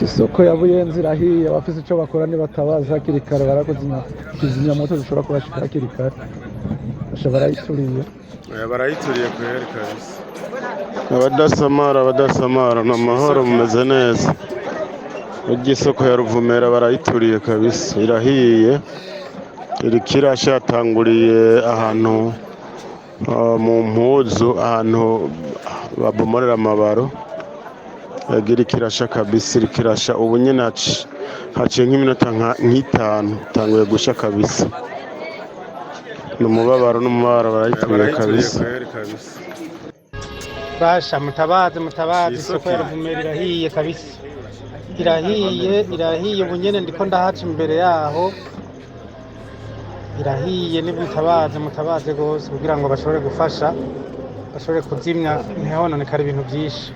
Isoko ya Buyenzi irahiye, abafise ico bakora nibatabaza hakiri kare barakuzimya kizimyamoto zishobora kubashika hakiri kare. Basha barayituriye. Oya, barayituriye kweri kabisa. Abadasamara, abadasamara, ni amahoro, mumeze neza. Burya isoko ya Ruvumera barayituriye kabisa, irahiye, iriko irasha, yatanguriye ahantu mu mpuzu, ahantu babomorera amabaro. Ego, iriko irasha kabisa, iriko irasha ubu nyene, haciye nk'iminota nk'itanu itanguye gusha kabisa. Ni umubabaro, n'umubabaro, Oya, barayituriye barayituriye kabisa. Kweri kabisa. Basha mutabaze, mutabaze, isoko ya Isoko Ruvumera irahiye kabisa, irahiye, irahiye. Ubu nyene ndiko ndahaca imbere yaho, irahiye. Nimutabaze, mutabaze gose kugira ngo bashobore gufasha, bashobore kuzimya ntihononekare ibintu vyinshi.